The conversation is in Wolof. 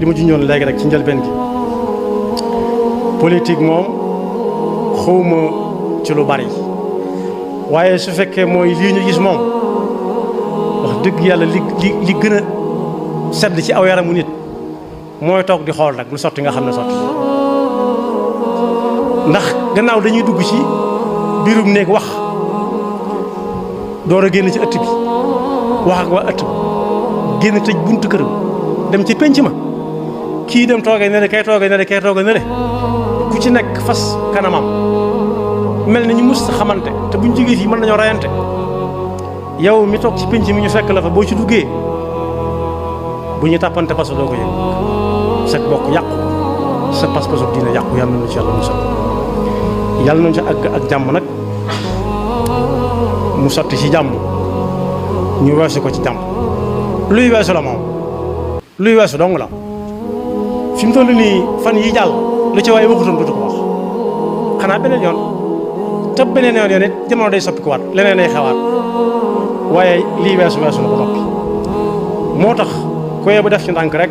li ma junjoon léegi rek ci njëlbeen gi politique moom xawma ci lu bari waaye su fekkee mooy lii ñu gis moom wax dëgg yàlla li gën a sedd ci aw yaramu nit mooy toog di xool nag lu sotti nga xam ne sotti ndax gannaaw dañuy dugg ci biirum néeg wax door a génn ci ëtt bi wax ak waa ëtt bi génn tëj buntu këram dem ci penc ma kii dem toogee ne le kay toogee ne le kay toogee ne le ku ci nekk fas kanamam mel na ñu mus xamante te buñ jógee fii mën nañoo rayante yow mi toog ci penc mi ñu fekk la fa boo ci duggee bu ñu tàppante paso doo ko yëg sa bokk yàqu sa pas-pasu diine yàqu yàlla nañu ci yàlla musal yàlla nañu ci ak jàmm nag mu sotti ci jàmm ñu weesu ko ci jàmm luy weesu la moom luy weesu dong la fi mu toll nii fan yi jàll lu ci waaye waxutoon dootu ko wax xanaa beneen yoon te beneen yoon it jamono day soppi ko waat leneen day xewaat waaye lii weesu na ko noppi moo tax koy bu def ci ndànk rek